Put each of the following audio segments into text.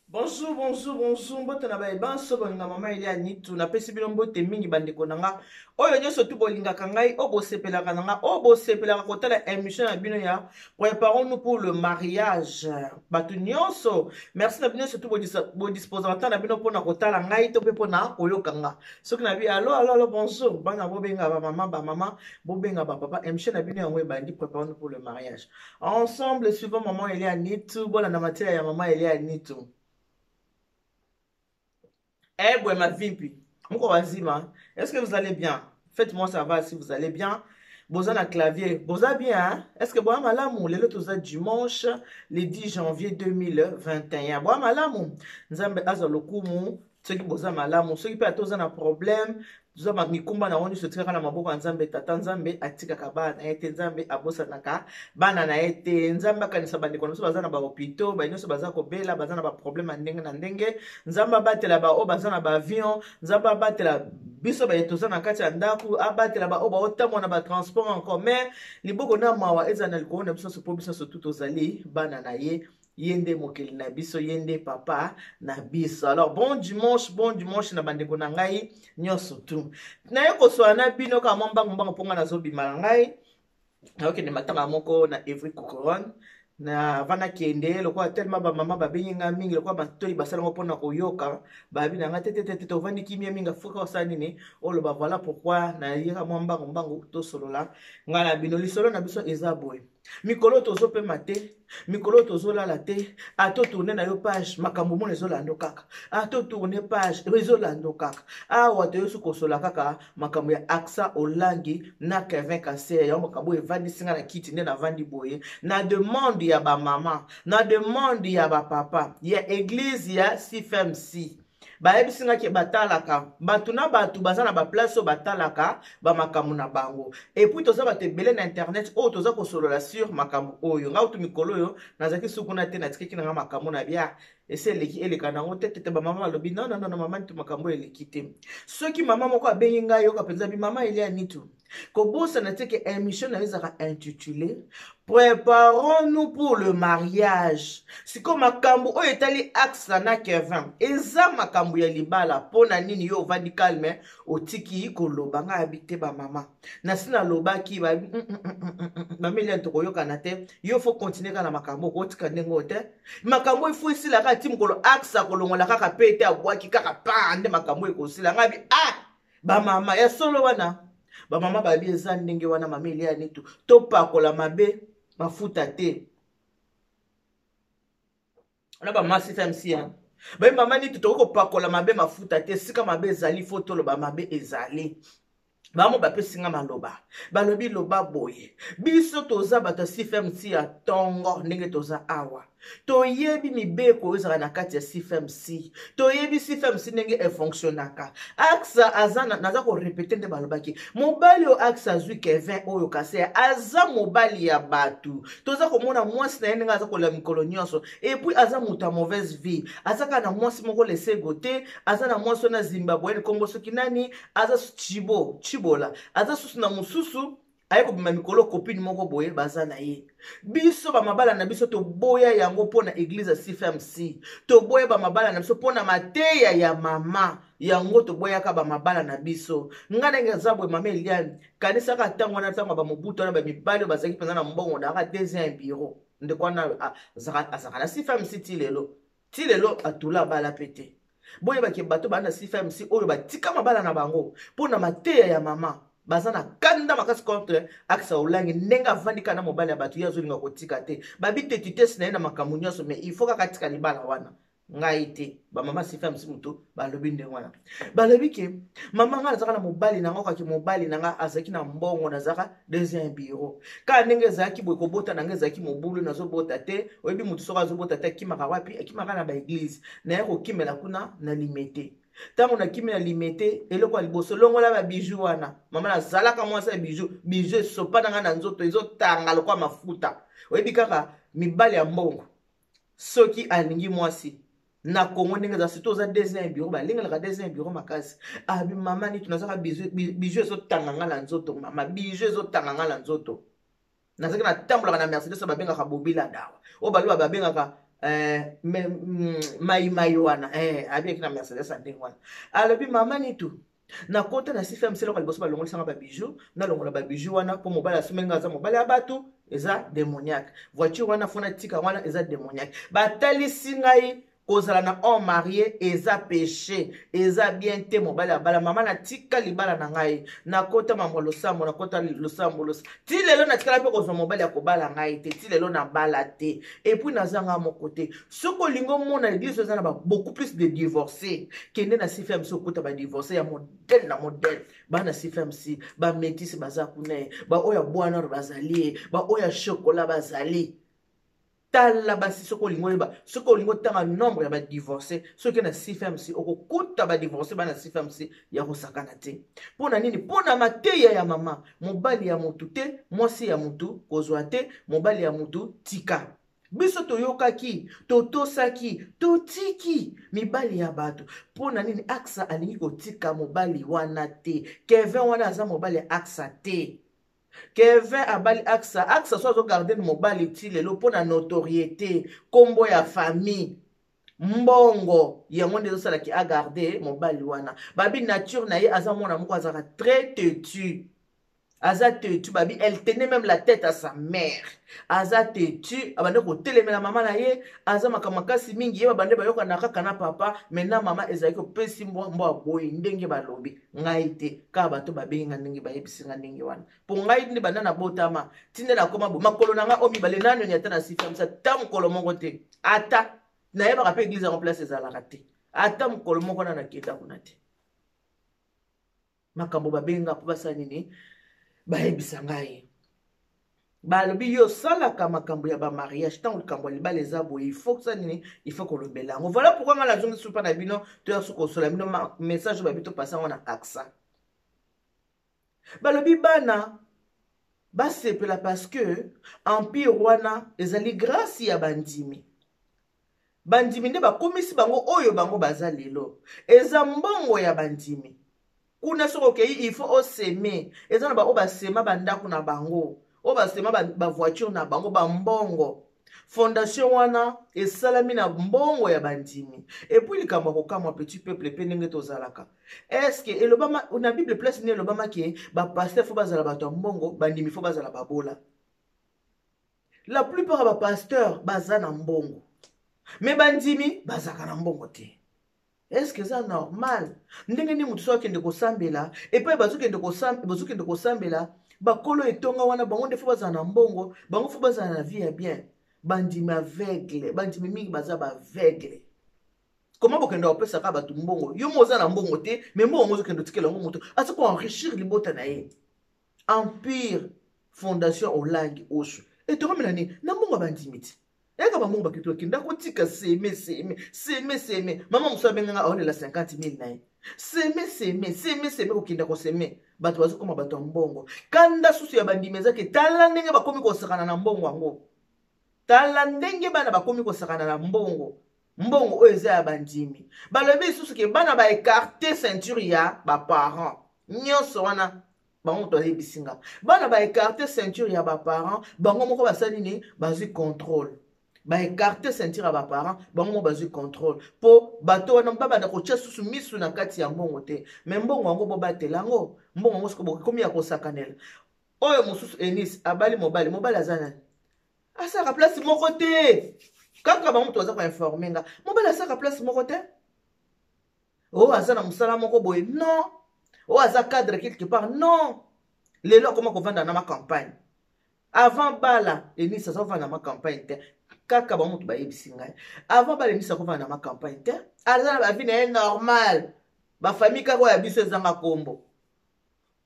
Bonjour, bonjour, bonjour. Mbote na baye banso bolinga mama Elia Nitu. Napesi bino mbote mingi bandeko na nga. Oyo nyonso tu bolingaka ngai, oyo bosepelaka na nga, oyo bosepelaka kotala émission na bino ya Préparons-nous pour le mariage. Bato nyonso, merci na bino nyonso tu bodisposaka temps na bino mpona kotala ngai to mpe mpona koyoka nga. Soki na bi allo allo allo bonjour, bana bobenga ba mama ba mama, bobenga ba papa. Émission na bino yango ebandi Préparons-nous pour le mariage. Ensemble, suivons maman Elia Nitu. Bolanda mateya ya maman Elia Nitu. Eh, boy, ma vimpi. Moko wazima. Est-ce que vous allez bien? Faites-moi savoir si vous allez bien. Boza na clavier. Boza bien, hein? Est-ce que boa malamu? Lelo toza dimanche, le 10 janvier 2021. Boa malamu. Nzambe aza lokumu. Soki boza malamu, soki pe ata oza na problème, toza ba mikumba na yango nyonso etikaka na maboko ya Nzambe. Tata Nzambe atikaka bana na ye te, Nzambe abosanaka bana na ye te. Nzambe akanisa bandeko na biso baza na ba hôpitaux, ba nyonso baza kobela, baza na ba problème ya ndenge na ndenge. Nzambe abatela ba oyo baza na ba avion, Nzambe abatela biso baye toza na kati ya ndako, abatela ba oyo baotambola na ba transport en commun. Liboko na mawa ezala na likolo na biso nyonso, mpo biso nyonso tu tozali bana na ye. Ye nde mokeli na biso, ye nde papa na biso. Alors bon dimanche, bon dimanche na bandeko na ngai nyonso tu. Naye koswana na bino kaka mwa mbangu mbangu mpo ngai nazobima na ngai. Nakokende matanga moko na Evry Couronne. Na vana kende lokola tellement ba mama babengi ngai mingi lokola matoi basala ngo mpona koyoka babi na ngai te te te te tovandi kimia mingi afuka osala nini oloba. Voilà pourquoi nayeka mwa mbangu mbangu tosolola ngai na bino. Lisolo na biso eza boye. Mikolo tozopema te, mikolo tozolala te, ata otourne na yo page, makambo mona ezolanda kaka. Ata otourne page, ezolanda kaka. Awa toyosi kosola kaka makambo ya Aksa Olangi na Kevin Kaseya. Yango makambo oyo evandisi nga na kiti nde navandi boye. Na demande ya ba mama, na demande ya ba papa, ya église ya CFMC. Bayebisi nga ke batalaka bato na bato baza na baplace oyo batalaka bamakambo na bango. Et puis toza bato ebele na internet oyo toza kosolola sur makambo oyo. Nga kutu mikolo oyo nazalaki suku na te, natikaki na nga makambo na bia ese eleki eleka nango te tete. Bamama balobi non non non, mama Nitu, makambo oyo eleki te. Soki mama moko abengi ngai, yoka mpenza bi mama Elia Nitu, kobosana te ke émission na yo ezalaka intitulé Préparons-nous pour le mariage. Sikoyo makambo oyo etali Aksa na Kevin eza makambo ya libala. Mpo na nini yo ovandi calme otiki koloba? Ngai abi te bamama, nasi nalobaki mama Eliane, tokoyokana te. Yo fo continue kaka na makambo, okotika ndenge oyo te. Makambo oyo fo esila kaka ti mokolo Aksa kolongola kaka pe te abwaki kaka pa nde makambo oyo ekosila. Ngai abi ah bamama ya solo wana, bamama babi eza ndenge wana. Mama Elia Nitu, topakola mabe mafuta te wana bamama CFMC ya baye mama Nitu, tokoki kopakola mabe mafuta te. Esika mabe ezali fo toloba mabe ezali. Bango bapesi nga maloba, balobi loba boye. Biso toza bato ya CFMC ya tongo, ndenge toza awa toyebi mibeko oyo ezalaka na kati ya CFMC, toyebi CFMC ndenge efonctionnaka. Aksa aza naza korepete nde balobaki mobali oyo Aksa azwi Kevin oyo Kaseya aza mobali ya bato. Toza komona mwasi na ye ndenge aza kolela mikolo nyonso. Et puis aza moto ya mauvaise vie, aza kaka na mwasi moko lesego te, aza na mwasi wana Zimbabwe nkombo soki nani, aza chibo chibola, aza susu na mosusu aye kobima mikolo copine moko boye baza na ye. Biso bamabala na biso toboya yango mpo na eglise ya CFMC, toboya bamabala na biso mpo na mateya ya mama yango, toboyaka bamabala na biso. Ngai ndenge aza boye, mama Eliane, kanisaka ntango wana, ntango ya bamobutu wana, bamibali oyo bazalaki mpenza na mbongo nayaka deuxième bureau. Ndeko wana azalaka na CFMC ti lelo, ti lelo atula abala pe te. Boyebaki bato baa na CFMC oyo batika mabala na bango mpo na mateya ya mama, baza na kanda makasi contre Aksa Olangi ndenge avandi kaka na mobali ya bato, ye azolinga kotika te. Babi tetitesi na ye na makambo nyonso, mais il faut kaka atika libala wana. Ngai te, bamama CFMC moto balobi ndenge wana. Balobi ke mama, ngai nazalaka na mobali na ngai, okaki mobali na ngai azalaki na mbongo, nazalaka deuxième bureau. Kaka ndenge ezalaki boye, kobota na ngai ezalaki mobulu, nazobota te. Oyebi motu soki azobota te akimaka wapi? Akimaka na baeglise. Naye kokimela kuna na Limete. Ntango nakimi na Limete, eloko ya liboso longola babiju wana. Mama, nazalaka mwasi ya biju, biju esopa na ngai na nzoto ezotanga lokola mafuta. Oyebi kaka mibali ya mbongo soki alingi mwasi na Kongo ndenge eza, surtout oza deuxième bureau, balengelaka deuxième bureau makasi. Abi mama Nitu, nazaka biju ezotanga nga na nzoto, mama, biju ezotanga nga na nzoto. Nazalaki natambolaka na Mercedes oyo babengaka Bobila Dawa, oyo baloba babengaka eh, maimai wana eh, abiyaki na Mercedes ya ndenge wana. Alobi mama Nitu, nakota na CFMC, eloko liboso balongolisanga babiju, nalongola babiju wana mpo mobali asomeli nga, aza mobali ya bato, eza démoniaque. Voiture wana fona tika wana, eza démoniaque. Batalisi ngai kozala na homme marié eza péché, eza bien te. Mobali abala, mama, natika libala na ngai, nakota mambo losambo, nakota losambo los ti lelo natikala mpe kozwa mobali ya kobala ngai te, ti lelo nabala te. Et puis naza nga moko te. Soki olingi omona église eza na ba beaucoup plus de divorcé, kende na CFMC, okota badivorcé ya modèle na modèle. Bana CFMC, bamétis baza kuna ye, baoyo ya bois noir bazali ye, baoyo ya chocolat bazali. Tala basi, soki olingi oyeba, soki olingi otanga nombre ya badivorcé, soki na CFMC, okokuta badivorcé bana CFMC ya kosakana te. Mpo na nini? Mpo na mateya ya mama: mobali ya motu te, mwasi ya motu kozwa te, mobali ya motu tika. Biso toyokaki, totosaki, totiki mibali ya bato. Mpo na nini Aksa alingi kotika mobali wana te? Kevin wana aza mobali ya Aksa te. Kevin abali Aksa. Aksa so azogarder mobali ti lelo mpo na notoriété, nkombo ya famille, mbongo yango nde ezosalaki agarder mobali wana. Babi nature na ye, aza mwana moko azalaka très têtu, aza têtu. Babi elle tenait même la tête à sa mère. Aza têtu, abande kotelemela mama na ye, aza makambo makasi mingi. Ye babande bayokana kaka na papa, mais na mama ezalaki kopesi mbwa mbwa boye. Ndenge balobi ngai te, kaka bato babengi nga, ndenge bayebisi nga ndenge wana. Mpo ngai nde banda nabotama ti nde nakoma bo, makolo na ngai oyo mibale nanoni ata na sifamisa ta mokolo moko te. Ata nayebaka mpe église yango place ezalaka te, ata mokolo moko na nakenda kuna te. Makambo babenga mpo basala nini? Bayebisa ngai, balobi yo osalaka makambo ya bamariage. Ntango likambo ya libala eza boye, il faut kosala nini? Il faut kolobela yango. Voilà pourquoi ngai nazongi supa na bino, toya su kosola bino message oyo babi topasa yango na Aksa. Balobi bana basepela parce que empire wana ezali grâce ya bandimi. Bandimi nde bakomisi bango oyo bango baza lelo. Eza mbongo ya bandimi. Kuna soki okei, il faut osemer. Eza na baoyo basema bandako na bango, oyo basema bavoiture na bango, bambongo. Fondation wana esalami na mbongo ya bandimi. Et puis likambo ya kokamwa, petit peuple, mpe ndenge tozalaka, est-ce elobama na Bible place nini elobama ke bapasteur faut bazala bato ya mbongo, bandimi faut bazala babola? La plupart ya bapasteur baza na mbongo, mais bandimi bazalaka na mbongo te. Est-ce eza normal? Ndenge nini moto so akende kosambela epai bazokende kosambela, bakolo etonga wana, bango nde faut bazala na mbongo, bango faut bazala na vie ya bien? Bandimi aveugle, bandimi mingi baza baaveugle. Koma bokende kopesaka bato mbongo, yo mo oza na mbongo te, mais mbongo ozokende otikela yango moto aza koenrichir libota na ye. Empire Fondation Olangi Oso etongami na nini? Na mbongo ya bandimi ti. Eyaka bambongo bakiti bakenda kotika semer, semer, semer, semer. Mama mosusu abenganga, aolela 50 000 na ye. Semer, semer, semer, semer, kokenda kosemer, bato bazokoma bato ya mbongo. Kanda susu ya bandimi ezaki, tala ndenge bakomi kosakana na mbongo yango, tala ndenge bana bakomi kosakana na mbongo, mbongo oyo eza ya bandimi. Balobi lisusu ke bana baécarter ceinture ya baparent nyonso wana. Bango moto ayebisi nga, bana baécarter ceinture ya baparent, bango moko basali nini? Bazwi contrôle. Baécarter ceinture ya baparent, bango moko bazwi contrôle, mpo bato wana babanda kotia susu misu na kati ya mbongo te. Mais mbongo yango bobatela yango, mbongo yango soki bokomi ya kosakanela. Oyo mosusu Enis abali mobali, mobali aza nani? Asalaka place moko te. Kaka bango moto baza koinformer nga, mobali asalaka place moko te. Oyo aza na mosala moko boye, non, oyo aza cadre quelque part, non. Lelo akoma kovanda na macampagne. Avant bala Enisi, aza kovanda na macampagne te. Kaka bango moto bayebisi ngai, avant bala Enisi akovanda na macampagne te, aza na bavie na ye normal. Bafamille kaka oyo ya biso ezanga nkombo,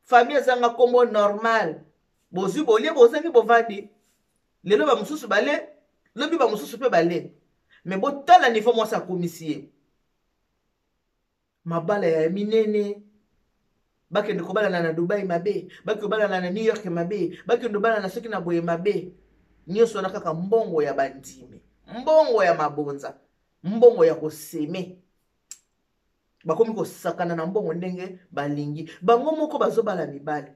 famille ezanga nkombo, normal. Bozwi bolie, bozangi bovandi. Lelo bamosusu bale, lobi bamosusu mpe bale. Mais botala niveau mwasi akomisi ye. Mabala ya minene, bakende kobalana na Dubai mabe, bakende kobalana na New York mabe, bakende kobalana soki na boye mabe. Nyonso wana kaka mbongo ya bandimi, mbongo ya mabonza, mbongo ya kosemer. Bakomi kosakana na mbongo ndenge balingi bango moko, bazobala mibali.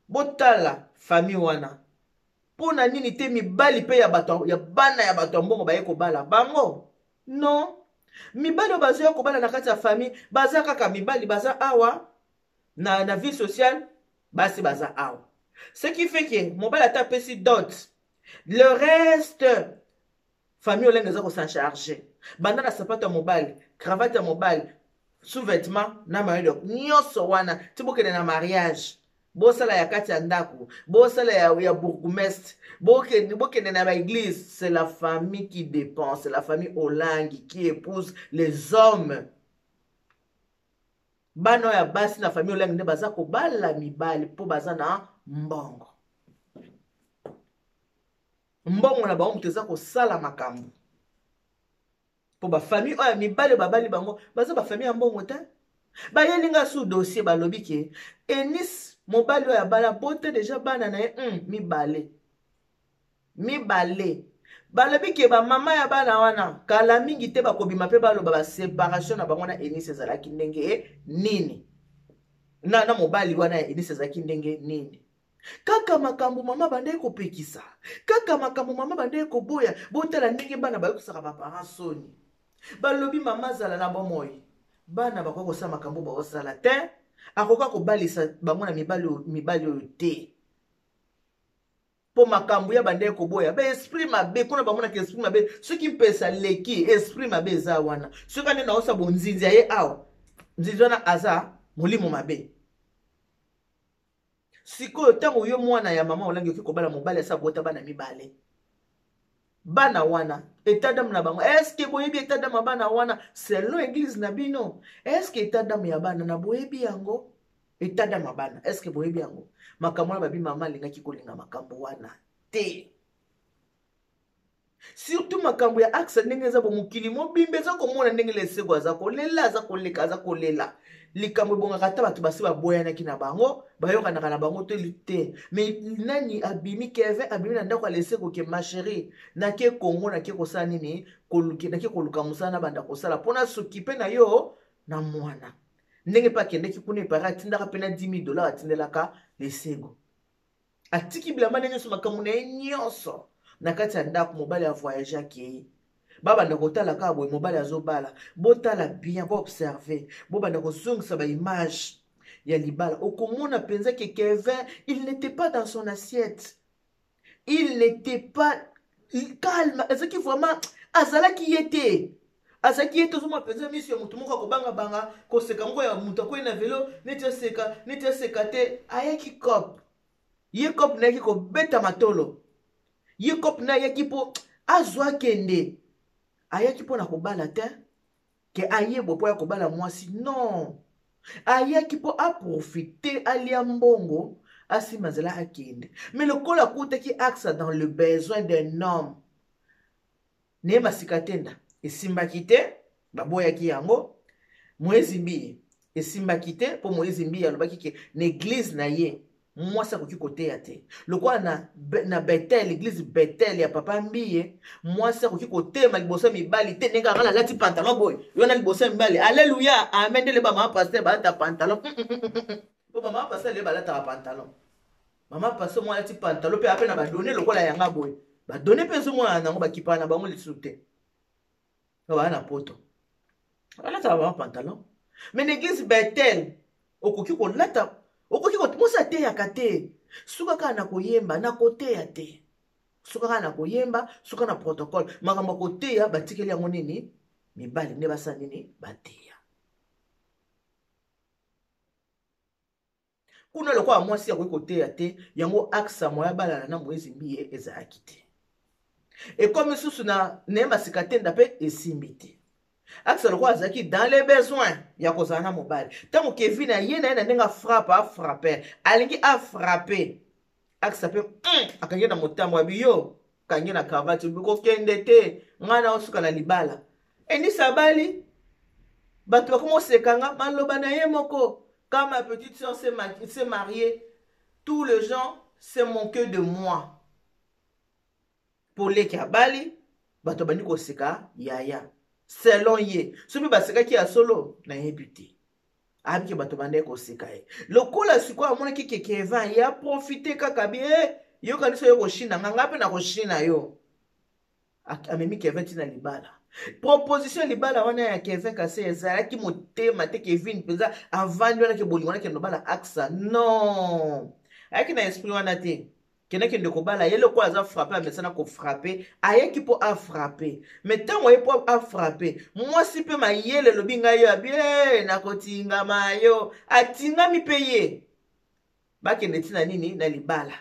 Botala famille wana. Mpo na nini te mibali mpe ya bato ya bana ya bato ya mbongo baye kobala bango? Non, mibali oyo bazoya kobala na kati ya famille baza kaka mibali baza awa na vie sociale, basi baza awa. Ce qui fait que mobali ata apesi dot, le reste famille Olangi eza kosan charge, banda na sapato ya mobali, cravate ya mobali, sous-vêtement na maillot, nyonso wana ti bokende na mariage, bosala ya kati ya ndako, bosala ya bourgmestre, bokende na baéglise, c'est la famille qui dépense, c'est la famille Olangi qui épouse les hommes. Bana oyo ya basi na famille Olangi nde baza kobala mibali mpo baza na mbongo. Mbongo na bango moto eza kosala makambo, mpo bafamille oyo ya mibali babali bango baza bafamille ya mbongo te. Bayeli nga su dossier, balobi ke Enis, mobali oyo abala bote deja bana na ye mibale mibale. Balobi ke bamama ya bana wana kala mingi te bakobima mpe baloba baséparation na bango na Enis ezalaki ndenge nini, na mobali wana ya Enis ezalaki ndenge nini. Kaka makambo mama bandeki kopekisa, kaka makambo mama bandeki koboya. Botala ndenge bana bayokisaka baparent soni. Balobi mama azala na bomoi, bana bakoki kosala makambo baosala te, akoka kobalisa bango na mibali oyo te, mpo makambo ya bandeki koboya, baesprit mabe kuna bamonaka esprit mabe. Soki mpesa leki, esprit mabe eza wana. Soki ande naosa bonzinzi ya ye awa, nzinzi wana aza molimo mabe. Sikoyo ntango yo mwana ya mama Olangi oki kobala mobali asa bota bana mibale, bana wana état d'âme na bango, est-ce boyebi état d'âme ya bana wana selon église na bino? Est-ce état d'âme ya bana na boyebi yango? État d'âme ya bana, est-ce boyebi yango? Makambo wana, babi mama alingaki kolinga makambo wana te, surtout makambo ya Axe. Ndenge eza bomokili mobimba eza komona ndenge Lesego aza kolela, aza koleka, aza kolela. Likambo ebongaka ata bato basi baboyanaki na bango, bayokanaka na bango te te. Mais nani abimi? Kevin abimi na ndako ya Lesego ke: "Ma chérie, nake Kongo, nake kosala nini? Nake koluka mosala, na banda kosala mpona sokipe na yo na mwana." Ndenge mpe akendeki kuna, epare atindaka mpe na 10 000 $, atindelaka Lesego. Atiki bilamba nde nyonso, makambo na ye nyonso na kati ya ndako. Mobali avoyage, akei. Babanda kotala kaka boye, mobali azobala. Botala bien, boobserve, bobanda kozongisa baimage ya libala, okomona mpenza ke Kevin, il n'était pas dans son assiette, il n'était pas calme, azalaki vraiment, azalaki ye te, azalaki ye te. Ozomona mpenza miso ya motu moko akobangabanga, koseka moko ya moto akwei na velo, neti aseka, neti aseka te. Ayaki cop ye, cop nayaki kobeta matolo ye, cop na ayaki mpo azwa akende, ayaki mpo na kobala te, ke ayebwa mpo ya kobala mwasi. Non, ayaki mpo aprofite, alia mbongo, asimba nzela, akende. Mais lokola akutaki Axa dans le besoin d'un homme, neye masika tenda esimbaki te, baboyaki yango. Moyezi Mbiye esimbaki te, mpo Moyezi Mbiye alobaki ke na église na ye mwasi akoki koteya te. Lokola na Betel, église Betel ya papa Mbiye, mwasi akoki kotema liboso ya mibali te. Ndenge anga nalati pantalon boye, yo na liboso ya mibali, alleluya, amen, ndele bamama pasteur balata pantalon, mpo bamama pasteur lelo balataka pantalon. Mama pasteur moko alati pantalon mpe ape na badone lokola yanga boye, badone mpe ezomonana nango, bakipaka na bango lisusu te. Baa na poto balataka bama pantalon, mais na église Betel okoki kolata, okoki. Mwasi ateyaka te, suka kaka na koyemba, na koteya te, suka kaka na koyemba, suka na protocole. Makambo ya koteya batikeli yango nini? Mibali nde basala nini? Bateya kuna. Lokola mwasi akoki koteya te, yango Axa moya balala na Moyezi Mbiye ezalaki te. Ekomi susu na nayeba sika tenda mpe esimbi te. Axa lokola azalaki dans les besoins ya kozala na mobali, ntango Kevin aye na ye na ndenge afrappe, afrappe, alingi afrappe Axa mpe akangi na motambo, abi yo kangi na cravate, kokende te, ngai na osuka na libala. Enisa abali, bato bakoma osekanga maloba na ye moko: "Quand ma petite soeur s'est mariée, tous les gens se moquaient de moi." Mpo leki abali, bato bandi koseka yaya. Selon ye, soki basekaki ya solo, nayebi te. Ayebiki bato bandeki koseka ye. Lokola sikoyo amonaki ke Kevin ye aprofite kaka bi e. Yokanisi oyo koshina nga, nga mpe nakoshina yo. Amemi Kevin ntina libala. Proposition libala wana ya Kevin Kase ezalaki motema te. Kevin mpenza avandi wana ke bolingo wana kende kobala Aksa, non, ayaki na esprit wana te. Kende kende kobala ye lokola aza frappe, amesana kofrappe, ayaki mpo afrappe. Mais ntango aye mpo afrappe, mwasi mpe mayele elobi ngai yo abi e nakotingama yo, atingami mpe ye, bakende ntina nini na libala.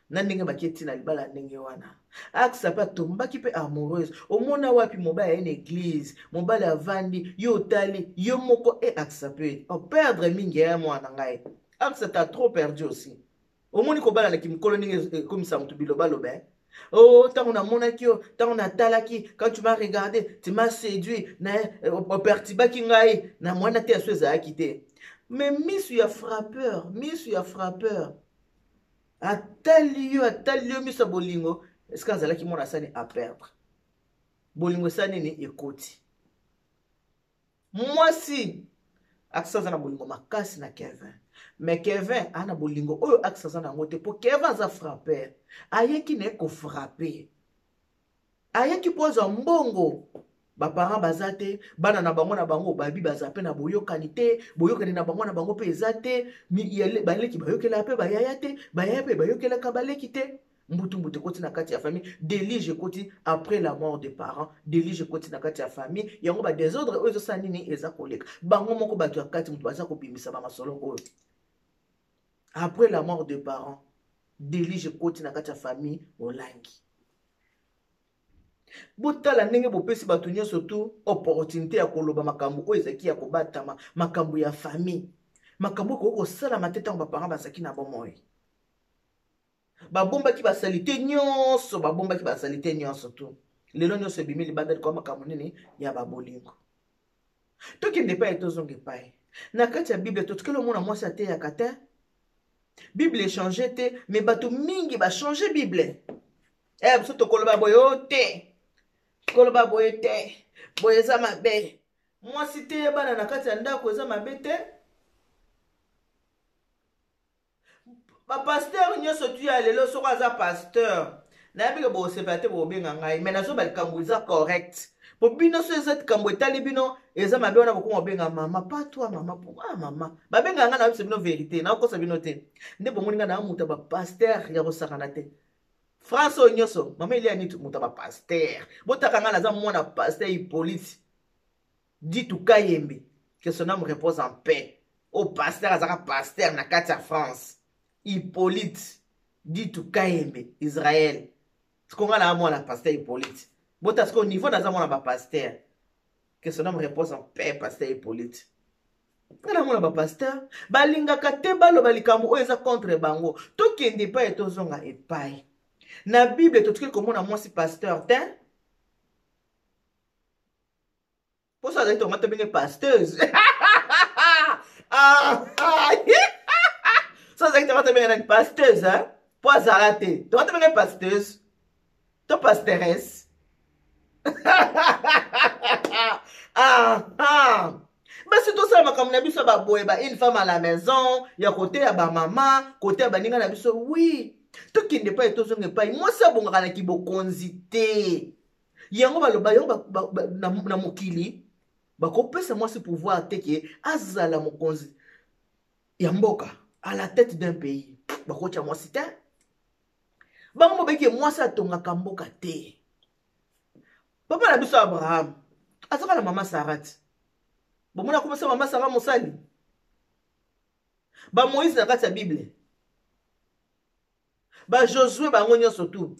Na ndenge bakie ntina libala ndenge wana, Aksa mpe atombaki mpe amoureuse. Omona wapi mobali aye na église, mobali avandi, yo otali yo moko e Aksa mpe operdre mingi ya mwana ngai. Aksa, t'as trop perdu aussi. Omoni kobala na kimikolo ndenge ekomisa moto bilobaloba, eh? Oh, ntango namonaki yo, ntango natalaki, quand tu m'as regardé, tu m'as séduit na opertibaki ngai na mwana te. Yaso ezalaki te, mais misu ya frappeur, misu ya frappeur atali yo, atali yo miso ya bolingo. Eske azalaki mwana asani aperdre bolingo, esa nini ekoti mwasi. Aksa aza na bolingo makasi na Kevin, mais Kevin aza na bolingo oyo Aksa aza na yango te, mpo Kevin aza frappeur, ayeki na ye kofrappe, ayaki mpo azwa mbongo. Baparent baza te, bana na bango na bango babi baza mpe na boyokani te, boyokani na bango na bango mpe eza te. Baleki bayokelaka mpe bayaya te, bayaya mpe bayokelaka baleki te. Mbutu mbutu ekoti na kati ya famille, déluge ekoti après la mort des parents, déluge ekoti na kati ya famille. Yango badésordre oyo ezosala nini, eza koleka. Bango moko bato ya kati moto baza kobimisa bamasolo oyo. Après la mort des parents, déluge ekoti na kati ya famille Olangi. Botala ndenge bopesi bato nyonso tu opportunité ya koloba makambo oyo ezalaki ya kobatama, makambo ya famille, makambo oyo ekoki kosalama te ntango baparent bazalaki na bomoi. Babombaki basalite nyonso, babombaki basalite nyonso tu, lelo nyonso ebimi libanda likolo. Makambo nini ya babolingo? Tokende epai, tozonga epai. Na kati ya Bible totikali omona mwasi ateyaka te. Bible echange te, mais bato mingi bachange Bible. Biso tokoloba boye o te, koloba boye te, boye eza mabe. Mwasi te bana na kati ya ndako eza mabe te. Bapasteur nyonso tu ya lelo, soko aza pasteur, nayebi ke bosepela te, bobenga ngai, mais nazoba likambo eza correct po bino. So eza likambo etali bino, eza mabe wana, bokoma obenga mama patwa mama po ah mama babenga ngai. Nayebisa bino vérité, nakokosa bino te. Nde bomoni ngai naa moto ya bapasteur ya kosakana te. France oyo nyonso, mama Elia Nitu, moto ya bapasteur. Botaka ngai, naza mwana pasteur Hippolyte Ditu Kayembe, que son âme repose en paix. Oyo pasteur azaka pasteur na kati ya France, Hippolyte Ditu Kayembe Israel. Siko ngai naa mwana pasteur Hippolyte. Bota siko niveau naza mwana bapasteur. Que son âme repose en paix, pasteur Hippolyte. Nga na mona bapasteur balingaka te baloba likambo oyo eza contre bango. Tokende epai, tozonga epai. Na Bible totikali komona mwasi pasteur te. Mposo azali tonga, tobenge pasteuse. Ah, ah, so azalaki tonga, tobenge nani? Pasteuse mpo azala te, tonga tobenge pasteuse to pasteresse. Ah, ah. Basi tosala makambo na biso baboye ba une femme à la maison ya koteya bamama, koteya baninga na biso. Oui, tokende epai, tozonga epai. Mwasi abongaka na kibokonzi te. Yango baloba yango na mokili, bakopesa mwasi pouvoir te ke azala mokonzi ya mboka, à la tête d'un pays. Bakotya mwasi te. Bango mobeki mwasi atongaka mboka te. Papa na biso Abraham azaka na mama Sara ti bomona akomisa mama Sara mosali. Bamoïse na kati ya Bible, bajosue, bango nyonso tu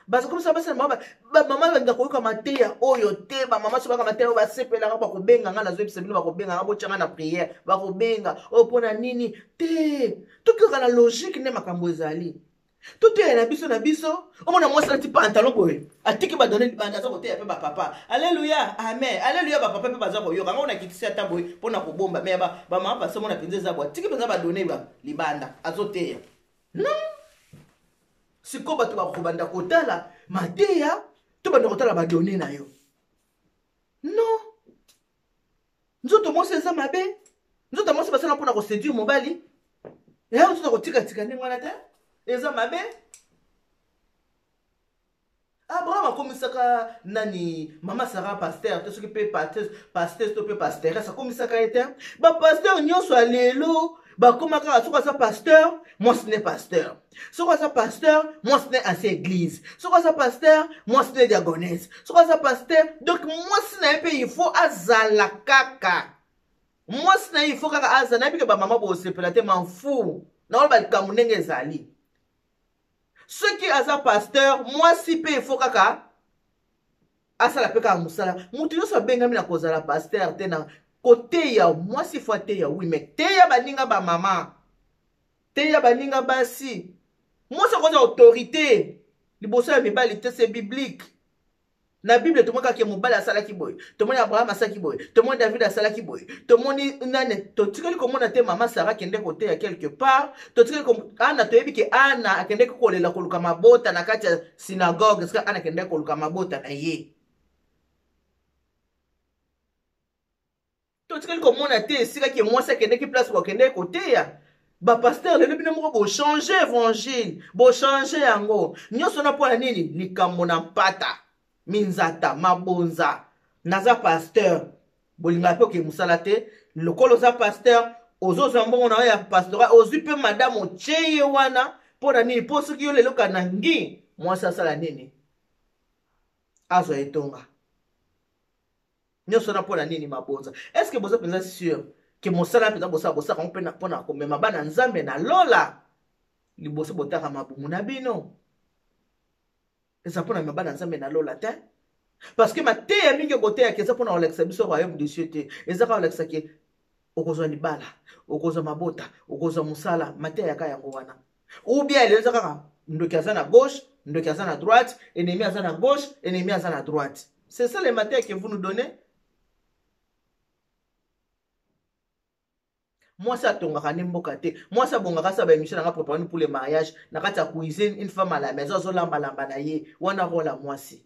bazokomisa basala. Bamama balinga koyoka mateya oyo te. Bamama so baka mateya oyo basepelaka, bakobenga nga. Nazoyebisa bino, bakobenga nga, botyanga na prière. Bakobenga oyo mpona nini te? Tokyoka na logique nde makambo ezali. Toteya na biso na biso. Omona mwasi alati pantalon boye, atiki badone libanda, aza koteya mpe bapapa. Alleluya, amen, alleluya. Bapapa mpe baza koyoka ngo. Nakitisi ata boye mpona kobomba me bamama pasi. Omona mpenza eza boye, atiki mpenza badone libanda, azoteya. Non, sikoyo bato bakobanda kotala mateya to banda kotala badone na yo? Non, nzoto mwasi eza mabe. Nzoto mwasi basala mpona koséduire mobali. Eya nzoto kotikatika ndenge wana te. Eza mabe? Abraham akomisaka nani mama Sara pasteur te, soki mpe pasteur to mpe pasteresse akomisaka ye te. Bapasteur nyonso ya lelo bakoma kaka soki aza pasteur mwasi ne pasteur, soki aza pasteur mwasi ne ancien église, soki aza pasteur mwasi ne diagonese, soki aza pasteur donc mwasi na ye mpe il faut azala kaka mwasi na ye, il faut kaka azala. Nayebi ke bamama bosepela te, manfu naoloba likambo ndenge ezali. Soki aza pasteur mwasi mpe il faut kaka asala mpe kaka mosala. Moto nyonso abengami na kozala pasteur te na koteya. Mwasi fo ateya, oui, mais teya baninga bamama, teya baninga basi. Mwasi akozala autorité liboso ya mibali te, c'est biblique. Na Bible tomoni kaka mobali asalaki boye, tomoni Abraham asalaki boye, tomoni David asalaki boye, tomoni nani. Totikali komona te mama Sara akende koteya quelque part. Totikali Ana, toyebi ke Ana akendeki kolela koluka mabota na kati ya synagogue, esika Ana akendeki koluka mabota na ye. Totikali komona te esika ke mwasi akendeki place bakendeki koteya. Bapasteur lelo bino moko bochange évangile, bochange yango nyonso na mpo na nini? Likambo na mpata minzata mabonza. Naza pasteur, bolingaka mpe okee mosala te. Lokola oza pasteur, ozozwa mbongo na yo ya pastorat, ozwi mpe madame otie ye wana mpo na nini? Mpo soki yo lelo kanangi mwasi asala nini? Azwa etonga nyonso wana mpo na nini? Mabonza. Est ce que boza mpenza sûr ke mosala mpenza bosala, bosala yango mpe mpo na komema bana Nzambe na lola? Liboso botaka mabumu na bino, eza mpo na mema bana Nzambe na lola te, parce que mateya mingi boteyaka eza mpona kolakisa biso royaume de cieux te. Eza kaka kolakisa ke okozwa libala, okozwa mabota, okozwa mosala. Mateya yaka yango wana. Ou bien lelo eza kaka ndoki aza na gauche, ndoki aza na droite, ennemi aza na gauche, ennemi aza na droite. C'est ça les mateya que vous nous donnez. Mwasi atongaka nde mboka te, mwasi abongaka asala baémission nanga préparé pour le mariage na kati ya cuisine, une femme à la maison azolambalamba na ye wana, role ya mwasi.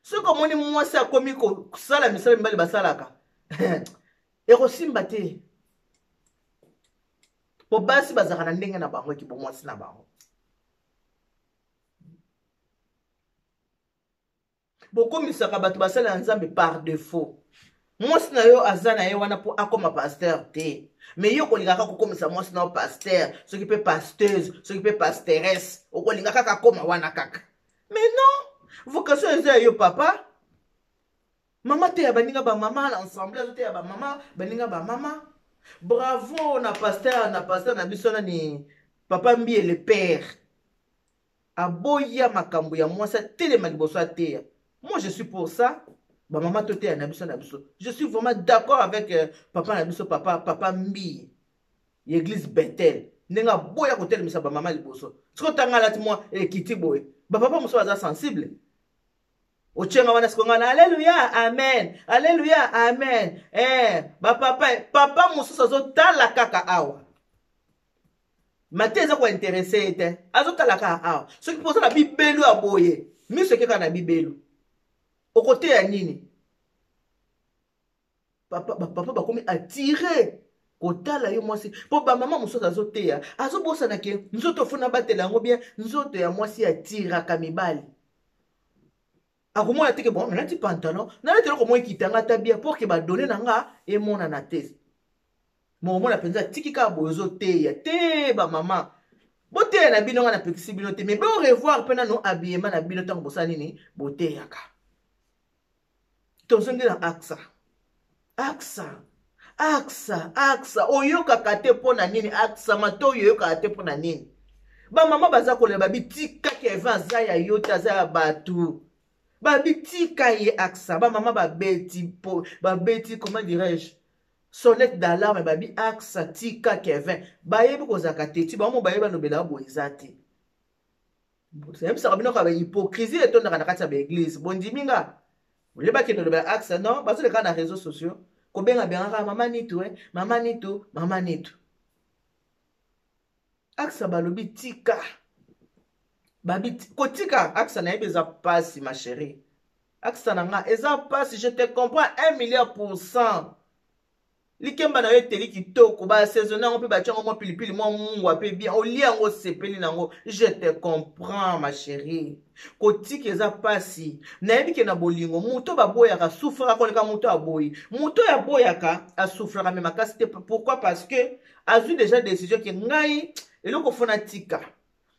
Soki omoni mwasi akomi kosala misala mibali basalaka, ekosimba te, po basi bazalaka na ndenge na bango ekibo mwasi na bango. Bokomisaka bato basala ya Nzambe par défaut. Mwasi na yo aza na ye wana mpo akoma pasteur te, mais yo okolinga kaka kokomisa mwasi na yo pasteur, soki mpe pasteuse, soki mpe pasteresse, okolinga kaka akoma wana kaka. Mais non, vocation eza ya yo papa. Mama teya baninga bamama na ensemble, azoteya bamama, baninga bamama. Bravo na pasteur, na pasteur na biso nani, papa Mbie le père, aboya makambo ya mwasi atelema liboso ateya. Moi je suis pour ça. Bamama toteya na biso na biso. Je suis vraiment d'accord avec papa na biso, papa Mbiye ya église Bethel, ndenge aboya kotelemisa bamama liboso. Soki otanga alati mwa ekiti boye, bapapa mosusu baza sensible. Otienga wana siko nga na alleluya amen, alleluya amen. Bapapa, papa mosusu azotala kaka awa, mate eza kointeresse ye te, azotala kaka awa. Soki mpo oza na bibelu ya boye, miso eke kaka na bibelu, okoteya nini? Papa, bapapa bakomi attire kotala yo mwasi, mpo bamama mosusu azoteya, azobosana ke nzoto ofuna batela yango bien. Nzoto ya mwasi atiraka mibali. Akomona te ke bon, nalati pantalon, nalati eloko moko ekitanga ata bien pour ke badone na nga emonana te. Mokomona mpenza atiki kaka boye, ozoteya te. Bamama boteya na bino, nga napekisi bino te, mais bo revoir mpe nano habillement na bino ntango bosala nini, boteyaka. Tozongi na Aksa, Aksa, Aksa, Aksa oyokaka te mpo na nini? Aksa matoi oyokaka te mpo na nini? Bamama baza kolela, babitika Kevin aza ya yo te, aza ya bato, babitika ye Aksa. Bamama babeti po babeti, comment dirais-je, sonnette d'alarme, babi Aksa tika Kevin. Bayebi kozalaka te ti bango bayebi balobela boye eza te. Nayebisaka bino kaka bahypocrisie etondaka na kati ya baeglise. Bondimi nga olie bakende olobela Aksa? Non, bazoleka na réseaux sociaux kobenga bengaka mama Nitu, mama Nitu, mama Nitu. Aksa balobi tika, babi kotika Aksa. Nayebi eza pasi, ma chérie Aksa na nga, eza pasi, je te comprends 1 milliard pour cent. Likemba na yo eteli kitoko, ba assaisonne yango mpe batia yango mwa pilipili, mwa mungwa mpe bien, olia yango osepeli na yango. Je te comprends ma chérie. Kotika eza pasi. Nayebi ke na bolingo moto baboyaka souffraka koleka moto aboyi. Moto oyo aboyaka asouffraka me makasi te. Pourquoi? Parce que azwi déjà décision ke ngai eloko fo natika.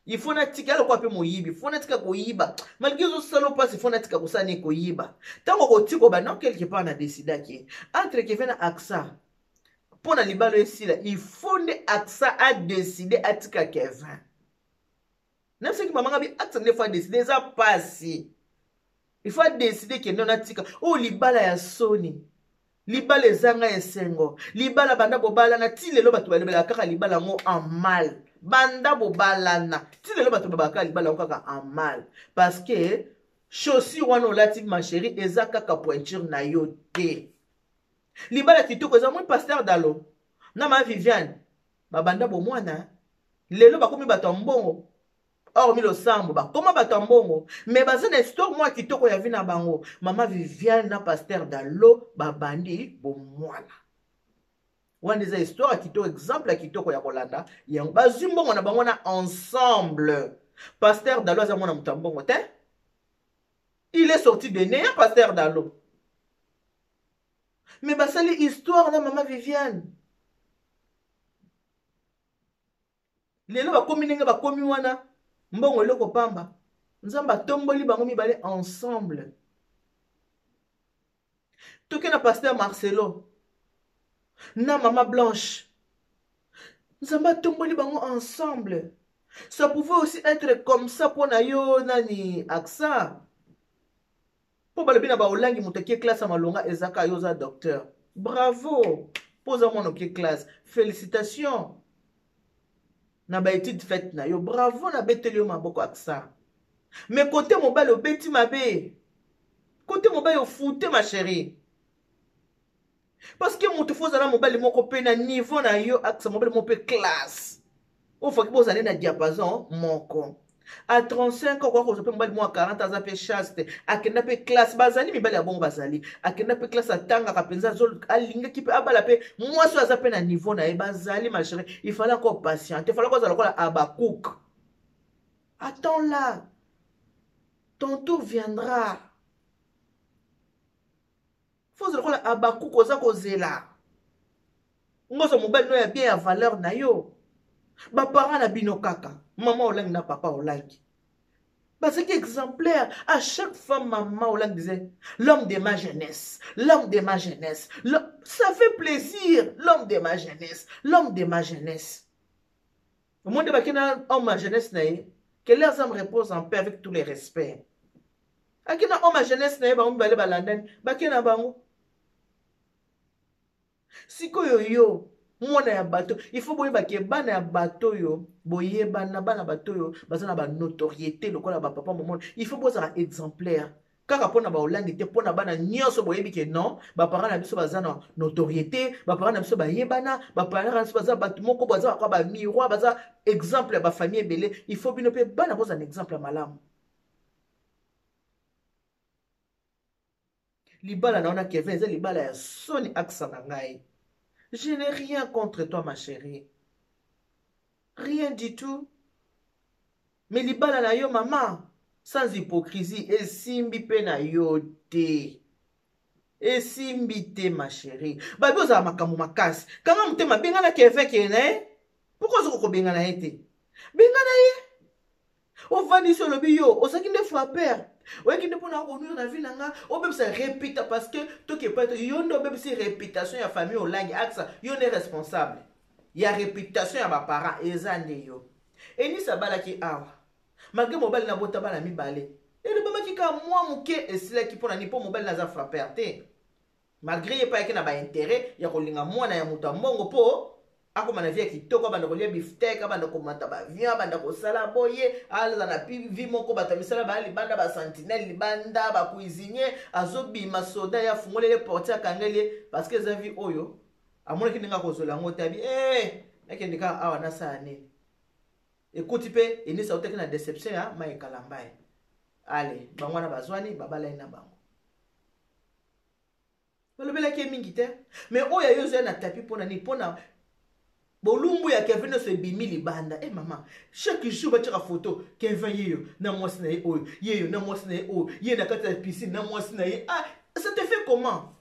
Il faut natika lokola mpe moyibi, faut natika koyiba. Malgré ezosala mpasi, faut natika kosala nini koyiba. Ntango okotika oba non quelque part na décidaki entre Kevin na Aksa mpo na libala esila, il faut nde Aksa adécide atika Kevin. Nayebisaki mama nga bi Aksa nde faut adécide, eza mpasi. Il faut adécide ke ndo natika oyo libala ya soni. Libala ezanga esengo. Libala banda bobalana ti lelo bato balobelaka kaka libala yango en mal. Banda bobalana ti lelo bato babaka libala yango kaka en mal. Parce que chaussure wana olati ma chérie eza kaka pointure na yo te. Libala kitoko eza moi pasteur Dalo na ma Viviane babanda bomwana lelo bakomi bato ya mbongo. Hormis losambo bakoma bato ya mbongo mais baza na histoire mwa kitoko ya vie na bango. Mama Viviane na pasteur Dalo babandi bomwana wana eza histoire ya kitoko, exemple ya kitoko ya kolanda yango. Bazwi mbongo na bango na ensemble. Pasteur Dalo aza mwana moto ya mbongo te, il est sorti de néant pasteur Dalo, mais basali histoire na mama Viviane. Lelo bakomi ndenge bakomi wana, mbongo eloko pamba. Nzambe atomboli bango mibale ensemble. Toke na pasteur Marcelo na mama Blanche, Nzambe atomboli bango ensemble. Ça pouvait aussi être comme ça mpo na yo nani Aksa, mpo balobi na baolangi moto akie classe ya malonga ezaka yo oza docteur. Bravo mpo oza mwana okie classe, félicitations na baétude faite na yo, bravo, nabeteli yo maboko Aksa. Mais kote mobali obeti mabe, kote mobali ofute ma chérie, parce que moto fo ozala mobali moko mpe na niveau na yo Aksa, mobali moko mpe classe oyo faki bozali na diapason moko. A 35 ans okoka kozwa mpe mobali moko ya 40 aza mpe chaste, akenda mpe classe. Bazali mibali ya bongo bazali, akenda mpe classe, atangaka mpenza, alingaki mpe abala mpe mwasi oyo aza mpe na niveau na ye. Bazali ma chérie, il fallait encore patienter, il fallait kozala lokola Abakouk. Attends là, ton tour viendra. Faut ozala lokola Abakouk, oza kozela ngozo mobali no ya bien ya valeur na yo. Baparent na bino kaka mama Olangi na papa Olangi bazalaki exemplaire. À chaque fois mama Olangi disait l'homme de ma jeunesse, l'homme de ma jeunesse, ça fait plaisir, l'homme de ma jeunesse, l'homme de ma jeunesse. Omoni bake na homme ya jeunesse na ye, que leurs âmes reposent en paix avec tous les respects. Ake na homme ya jeunesse na ye, bango mibale balandani bake na bango. Sikoyo yo mwana ya bato, il faut boyeba ke bana ya bato oyo boyebana, bana bato oyo baza na banotoriété lokola bapapa momona, il faut bozala exemplaire kaka mpona baolangi te, mpona bana nyonso. Boyebi ke non, baparent na biso baza na notoriété, baparent na biso bayebana, baparent na biso baza bato moko, baza bakwa bamiroir, baza exemple ya bafamille ebele. Il faut bino mpe bana bozala na exemple ya malamu. Libala na wana Kevin eza libala ya soni. Aksa na ngai, je n'ai rien contre toi ma chérie, rien du tout, mais libala na yo mama, sans hypocrisie, esimbi mpe na yo te, esimbi te ma chérie. Babi ozala makambo makasi, kanga motema, bengana Kevin kende na ye. Pourquoi ozokoka kobengana ye te? Bengana ye, ovandisi, olobi yo ozalaki nde frapper, oyaki nde mpona konuire na vie na nga, obebisa réputa, parce que tokepa yo nde obebisi réputation ya famille Olangi. Aksa, yo nde responsable ya réputation ya baparent, eza nde yo. Enisi abalaki awa, malgré mobali na bota bana mibale, elobamaki kaka mwa moke, esilaki. Mpona nini? Mpo mobali naza frapper te, malgré ye mpe ayaki na baintérêt ya kolinga mwana ya moto ya mbongo mpo akoma na vie ya kitoko, abanda kolia bifteck, abanda komata baavion, abanda kosala boye, aza na vie moko. Bato ya misala baya libanda, basentinelle libanda, bacuisinier azobima, soda ye afungoleli portier, akangeli ye, parce que eza vie oyo amonaki ndenge akozwela yango te. Abi e nakende kaka awa, nasala nini? Ekuti mpe Enisi autaki na déception ya mai Kalambai. Ale bango wana bazwani, babalani na bango. Balobelaki ye mingi te. Mais oyo ya yo ezoya na tapis mpo na nini? Mpo na bolumbu ya Kevin nyonso ebimi libanda. Eh mama, chaque jour batiaka photo Kevin yeyo na mwasi na ye oyo, yeyo na mwasi na ye oyo, ye na kati ya piscine na mwasi na ye. Ah, ça te fait comment?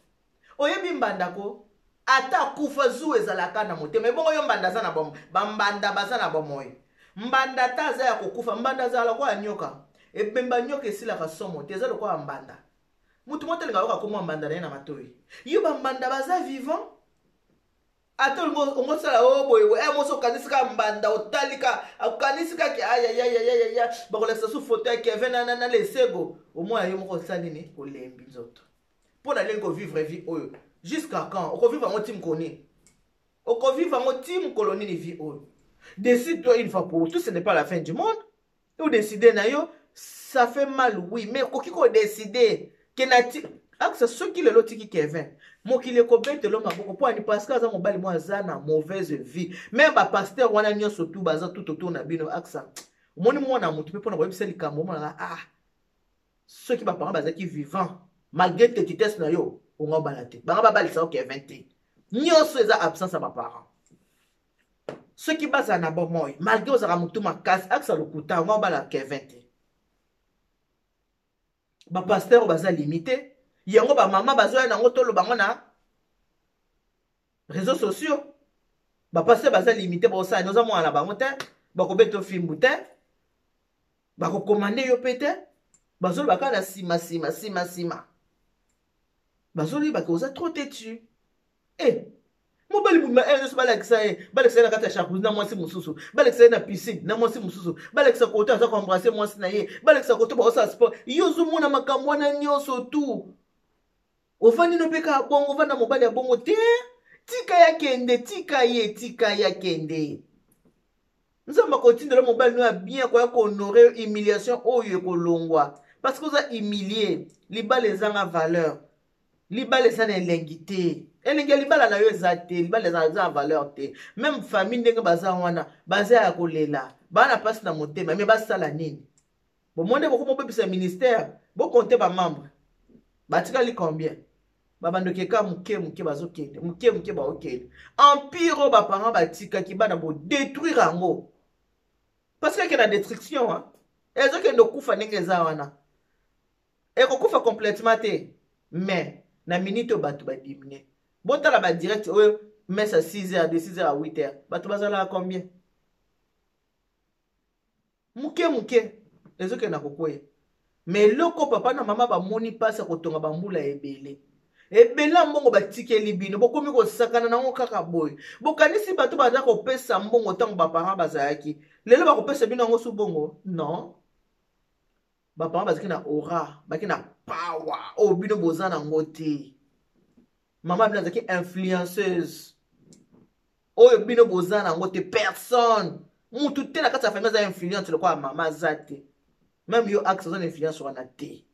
Oyebi mbanda ko? Ata akufa zuwa ezalaka na motema. Ebongo yo mbanda aza na bomoi. Bambanda baza na bomoi. Mbanda ata aza ya kokufa, mbanda azala lokola nyoka. Ebemba nyoka esilaka somo te, eza lokola mbanda. Moto moko te alingaka koyoka kombo ya mbanda na ye na matoyi. Yo bambanda baza vivant? Ata olingi ongosala o oh, boye boye, eh, moso okanisi kaka mbanda, otali ka, okanisi kaka ayayayayaya, bakolakisa su foto ya Kevin na na lesego, omona yo moko osali nini, olembi nzoto. Mpo na ndenge kovivre vie oyo jusqu'à quand? Okovivre yango ti mokolo nini? Okovivre yango ti mokolo nini vie oyo? Décide-toi une fois pour tout, ce n'est pas la fin du monde. Ou décider na yo, ça fait mal oui, mais okoki ko décider ke na ti akisa soki lelo otiki Kevin, mokili ekobetelo maboko mpo ani parce que aza mobali moko aza na mauvaise vie. Même ba pasteur wana nyonso tout baza tout autour na bino akisa. Omoni mwana motu mpe mpo na koyebisa likambo omonaka ah soki ba parents bazalaki vivant malgré tetitesse na yo onga obala te banga babalisa yo Kevin te nyonso eza absence ya ba parents soki bazala na bomoi malgré ozalaka motu makasi akisa lokuta onga obala Kevin te ba pasteur baza limite yango ba mama bazoya nango toloba ngo na réseaux sociaux ba pasteur baza limite bosala oza mwana na bango te bakobeta fimbu te bakokomande yo mpe te bazoloba kaka na nsima nsima nsima nsima bazoloba ke oza trop têtu e mobali mobima ere nyonso balakisa ye balakisa ye na kati ya jacuzzi na mwasi mosusu balakisa ye na piscine na mwasi mosusu balakisa koto aza koembrasse mwasi na ye balakisa koto baosala sport yo ozomona makambo wana nyonso tu ofandi no mpe kaka bongo ofanda mobali ya bongo te tika ya kende tika ye tika ya kende nzambe akotindela mobali no ya bien akoya kohonore yo humiliation oyo ekolongwa parce que oza humilie libala ezanga valeur libala eza na elengi te elengi ya libala na yo eza te libala eza na valeur te meme famille ndenge baza wana baza ya kolela baa na mpasi na motema me basala nini bomoni nde bokoma obebisa ministère bokonte bamembre batikali combien babandoki eka moke moke bazokende moke moke baokende empire oyo baparent batikaki bana bodétruire yango parce que eke na destruction ezokende okufa ndenge eza wana ekokufa complètement te mais na minute oyo bato badimine botala badirect oyo messe à 6 heures de 6 heures à 8 heures bato bazalaka combien moke moke ezokende na kokweya me eloko papa na mama bamoni mpasi ya kotonga bambula ebele ebele ya mbongo batikeli bino bokomi kosakana nango kaka boye bokanisi bato baza kopesa mbongo ntango baparent bazalaki lelo bakopesa bino yango su bongo non baparent bazalaki na aura bazalaki na power oyo bino boza nango te mama bino azalaki influenceuse oyo bino boza nango te personne mutu te na kati ya famille aza influence lokola mama aza te meme yo axe aza na influence wana te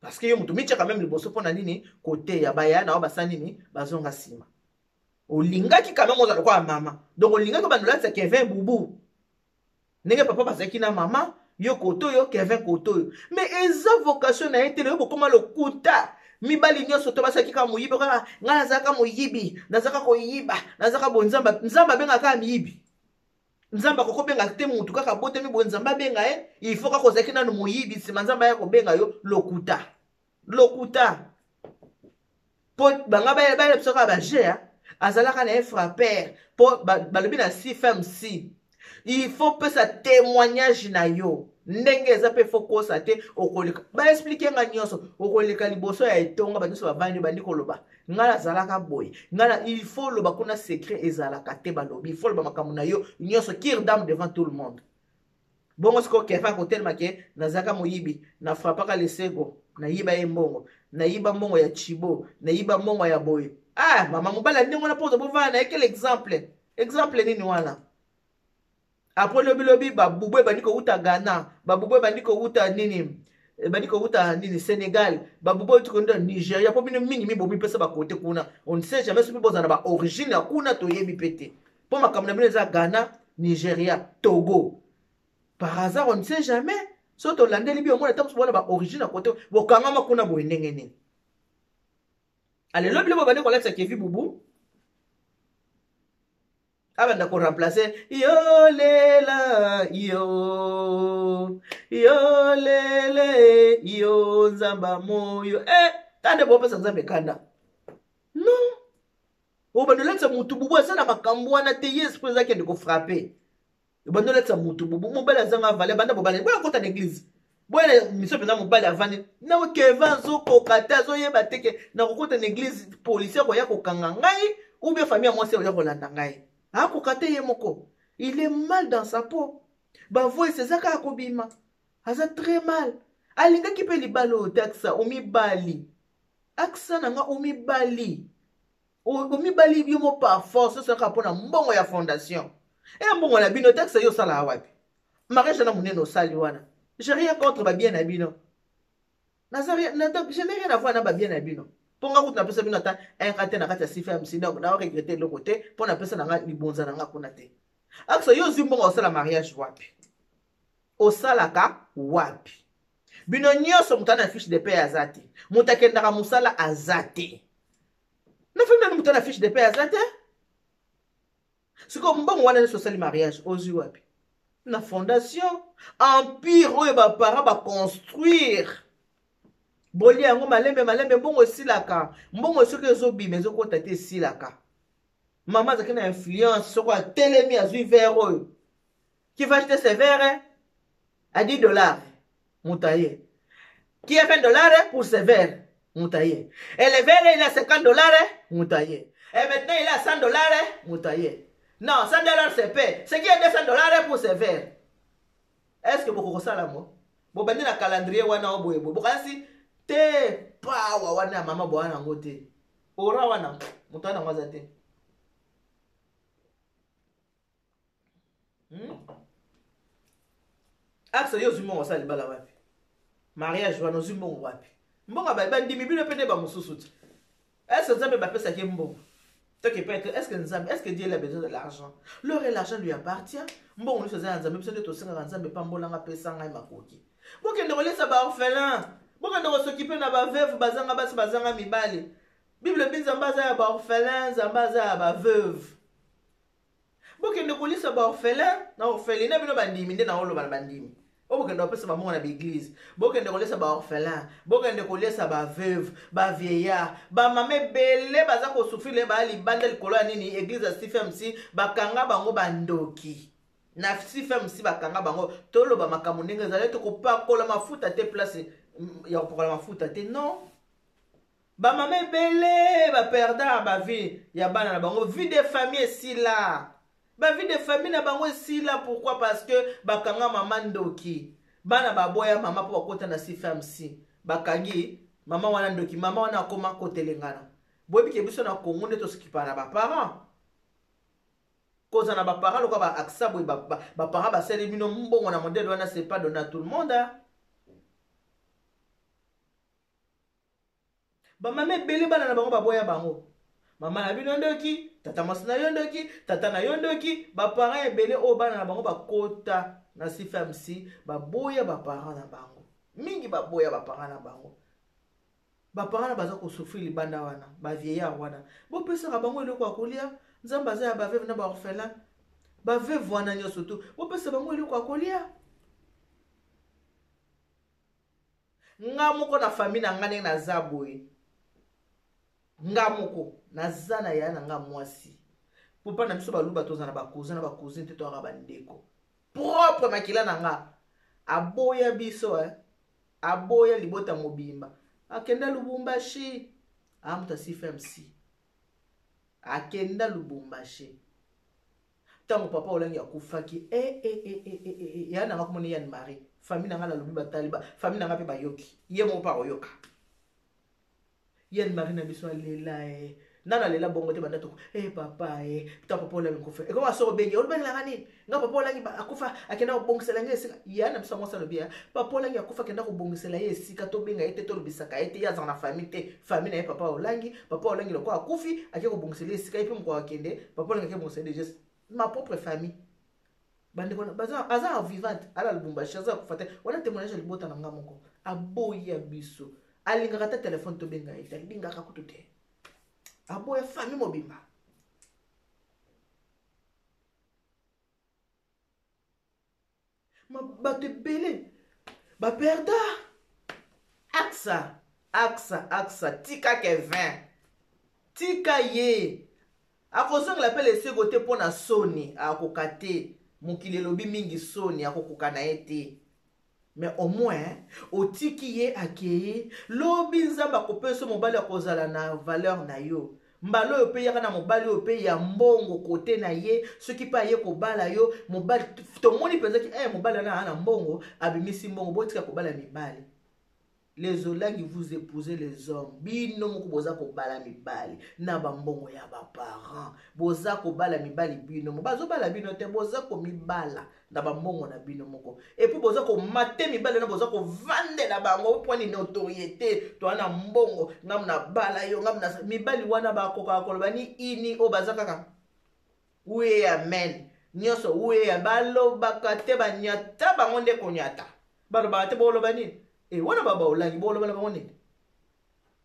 parce que yo moto mitiaka meme liboso mpo na nini koteya baya na yo basala nini bazonga nsima olingaki quand même ozala lokola mama donc olingaki obanda olatisa Kevin bubu ndenge papa bazalaki na mama yo koto oyo Kevin koto oyo mais eza vocation na ye te lelo bokoma lokuta mibali nyonso to basalaki kaka moyibi kaka ngai nazalaka moyibi nazalaka koyiba nazalaka boye nzambe nzambe abengaka kaka miyibi nzambe akoki kobenga te motu kaka abotami boye nzambe abenga ye il faut kaka ozalaki nanu moyibi nsima nzambe aya kobenga yo lokuta lokuta mpo banga bayeba biso kaka baje azalaka na ye frapper mpo balobi na cfmc il faut pesa témoignage na yo ndenge eza mpe fo kosa te okoleka baexplike nga nyonso okoleka liboso ya etonga bato nyonso bavandi bandi koloba ngai nazalaka boye ngai il faut loba kuna secret ezalaka te balobi il faut loba makambo na yo nyonso kire dame devant tout le monde bongo sikoyo Kevin akotelema ke nazalaka moyibi na frappaka lesego nayiba ye mbongo nayiba mbongo ya chibo nayiba mbongo ya boye ah mama mobali ya ndenge wana mpo bovanda na ye quel exemple exemple nini wana apres lobilobi babubu ebandi kowuta ghana babubu ebandi kowuta nini ebandi kowuta nini sénégal babubu euti kowuta nigeria mpo bino mingi mibomi mpesa bakote kuna on ne sait jamais soki bozala na baorigine ya kuna toyebi mpe te mpo makambo na bino eza ghana nigeria togo par hasard on ne sait jamais soki tolandeli bi omona ntango mosusu bona baorigine ya kote bokangama kuna boye ndenge nini. Alelo bino bobandi kolatisa Kevi bubu abanda koremplace yolela yo yolele yo nzamba moyo e eh, tande bopesa nzambe kanda non obanda olatisa motu bubu aza na makambo wana te ye esprit eza kende kofrape obanda olatisa motu bubu mobali azanga vale banda bobali boya kota na eglise boya miso mpenza mobali avandi na keva azokoka te azoyeba te ke nakokota na eglise policier akoya kokanga ngai ou bien famille ya mwasi akoya kolanda ngai akoka te ye moko il est mal dans sa peau bavoice eza kaka kobima aza très mal alingaki mpe libala oyo te akisa omibali akisa na nga omibali omibali yo mo par force osalaka mpo na mbongo ya fondation eya mbongo na bino taxe yo osalaka wapi mariage wana monene osali wana j'ai rien contre babien na bino je n'ai rien à voir na babien na bino mpo nga kutu napesa bino ata un te na kati ya cfmc donc nao regrete eloko te mpo napesa na nga libonza na nga kuna te akisa yo ozwi mbongo osala mariage wapi osalaka wapi bino nyonso moto ana fiche de paie aza te moto akendaka mosala aza te na famille nani moto ana fiche de paie aza te sikoyo mbongo wana nyonso osali mariage ozwi wapi na fondation empire oyo baparent baconstruire bolia yango malembe malembe mbongo esilaka mbongo soki ezobima ezokota te esilaka mama azalaki na influence soko atelemi azwi verre oyo qui va acheter ce verre à 10 dollars? Moto aye. Qui a 20 dollars pour ce verre? Moto aye. Et le verre, il a 50 dollars. Moto aye. Et maintenant il a 100 dollars. Moto aye. Non, 100 dollars, c'est peu. Ce qui est 200 dollars pour ce verre? Est ce que bokokosala ngo bobandi na calendrier wana o boye boye bokanisi te pawa wana ya mama bowana yango te ora wana moto wana yango aza te Axe yo ozwi mbongo osala libala wapi? Mariage wana ozwi mbongo wapi? Mbongo bandimi bino mpe nde bamosusu te. Est ce Nzambe bapesaki mbongo toke peut être? Est ce que Nzambe, est ce que Dieu a besoin de l'argent? L'or et l'argent lui appartient. Mbongo nyonso eza ya Nzambe. Biso nde tosengaka Nzambe pambolanga, pesa ngai makoki. Bokende kolesa baorphelin, bokende kosokipe na baveuve bazanga basi, bazanga mibali. Bible ebi Nzambe aza ya baorphelin, Nzambe aza ya baveuve. Bokende kolisa baorphelin na orphelinat. Bino bandimi nde naoloba na bandimi oyo bokende kopesa bambongo na baeglise. Bokende kolesa baorphelin, bokende kolesa baveuve, bavieillard, bamama ebele baza kosouffrir le baya libanda likolo ya nini? Eglise ya CFMC bakanga bango bandoki na CFMC, bakanga bango. Toloba makambo ndenge ezali, tokopakola mafuta te, place ya kopakola mafuta te, non. Bamama ebele baperda bavie ya bana na bango, vie de famille esila, bavie de famille na bango esila. Pourquoi? Parce que bakanga mama ndoki. Bana baboya mama mpo bakota na CFMC, bakangi mama wana ndoki. Mama wana akoma kotelengana. Boyebi ke biso na Congo nde toskipa na baparent, kozala na baparent lokola baaksa boye, baparent basali bino mbongo na modèle wana, c'est pas donné à tout le monde, hein? Bamama ebele bana na bango baboya bango. Mama na bino ndoki, tata mwasi na yo ndoki, tata na yo ndoki. Baparent ebele oyo bana na bango bakota na CFMC baboya baparent na bango mingi, baboya baparent na bango. Baparent na baza kosouffrir libanda wana, bavieillard wana bopesaka bango eloko ya kolia. Nzambe aza ya baveuve na baorphelin. Baveuve wana nyonso tu bopesa bango eloko ya kolia. Nga moko na famille na nga ndenge naza boye, nga moko naza na yaya na nga mwasi. Mpo na biso Baluba toza na bacousin na bacousine te, toyaka bandeko propre. Makila na nga aboya biso, eh? Aboya libota mobimba, akenda Lubumbashi. Amuta CFMC, akenda Lubumbashi. Ntango papa Olangi akufaki, e, e, e, e, e, e, ya nanga komona Yann Marie, famille na nga nalobi batali famille na nga mpe bayoki ye moko mpe akoyoka. Yann Marie na biso alela e nana alela bongo te banda toko e papa e ta papa Olangi kufa ekoma soko obengi olobengelaka nini nga papa Olangi akufa akenda kobongisela ngai esika. Ya na biso mwasi alobi ya papa Olangi akufa akenda kobongisela ye esika, tobenga ye te, tolobisaka ye te, ye azala na famille te, famille na ye papa Olangi. Papa Olangi lokola akufi ake kobongisela ye esika, ye mpe moko akende. Papa Olangi ake kobongisela ye déjà. Ma propre famille, bandeko aza en vivante ala Lubumbashi, aza akufa te. Wana témoignage ya libota na nga moko. Aboya biso, alingaka ta telefone tobenga ye te, alingaka kutu te. Aboya famille mobimba. Bato ebele baperda. Aksa, aksa, aksa, tika Kevin, tika ye. Akozongela mpe lesego te mpo na soni, akoka te. Mokili elobi mingi soni, akokoka na ye te. Mais au moins otiki ye akei, lobi Nzambe akopesa mobali akozala na valeur na yo. Mbala oyo mpe yaka na mobali oyo mpe ya mbongo kote na ye, soki mpe aye kobala yo mobali, tomoni mpenza ki mobali wana na mbongo, abimisi mbongo, botika kobala mibali. Les olangi, vous épousez les hommes. Bino moko boza kobala mibali na bambongo ya ba parents. Boza kobala mibali bino moko. Bazobala bino te, boza komibala na bambongo na bino moko. Et puis boza komate mibali na boza kovandela bango po ni notoriété, to na mbongo, ngam na bala yo, ngam na mibali wana bakoka koloba ni ini o baza kaka. Oui, amen. Nyonso oui, balobaka te, banyata bango nde konyata. Balobaka te, boloba nini? E wana ba baolangi, boloba na bango nini?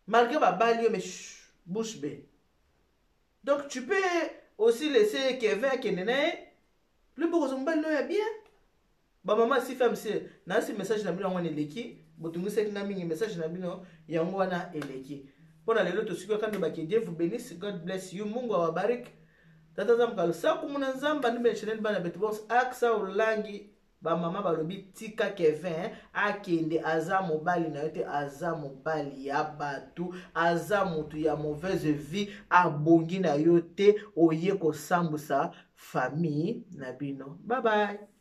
Malgré babali yo, mais chut, bouche bée. Donc tu peux aussi laisser Kevin akende na ye. Le bokozo mobali no ya bien. Ba mama si femme si na si message na bino yango wana eleki, botungisaki nga mingi message na bino yango wana eleki. Pona lelo tosuki kaka nde que Dieu vous bénisse, God bless you, Mungu awabariki. Tata Nzambe kalusaku muna Nzambe ndumbe chaîne bana betu bons aksa olangi. Ba mama balobi tika Kevin akende, aza mobali na yo te, aza mobali ya batu, aza mutu ya mauvaise vie, abongi na yo te, oye kosambusa famille na bino. Bye bye.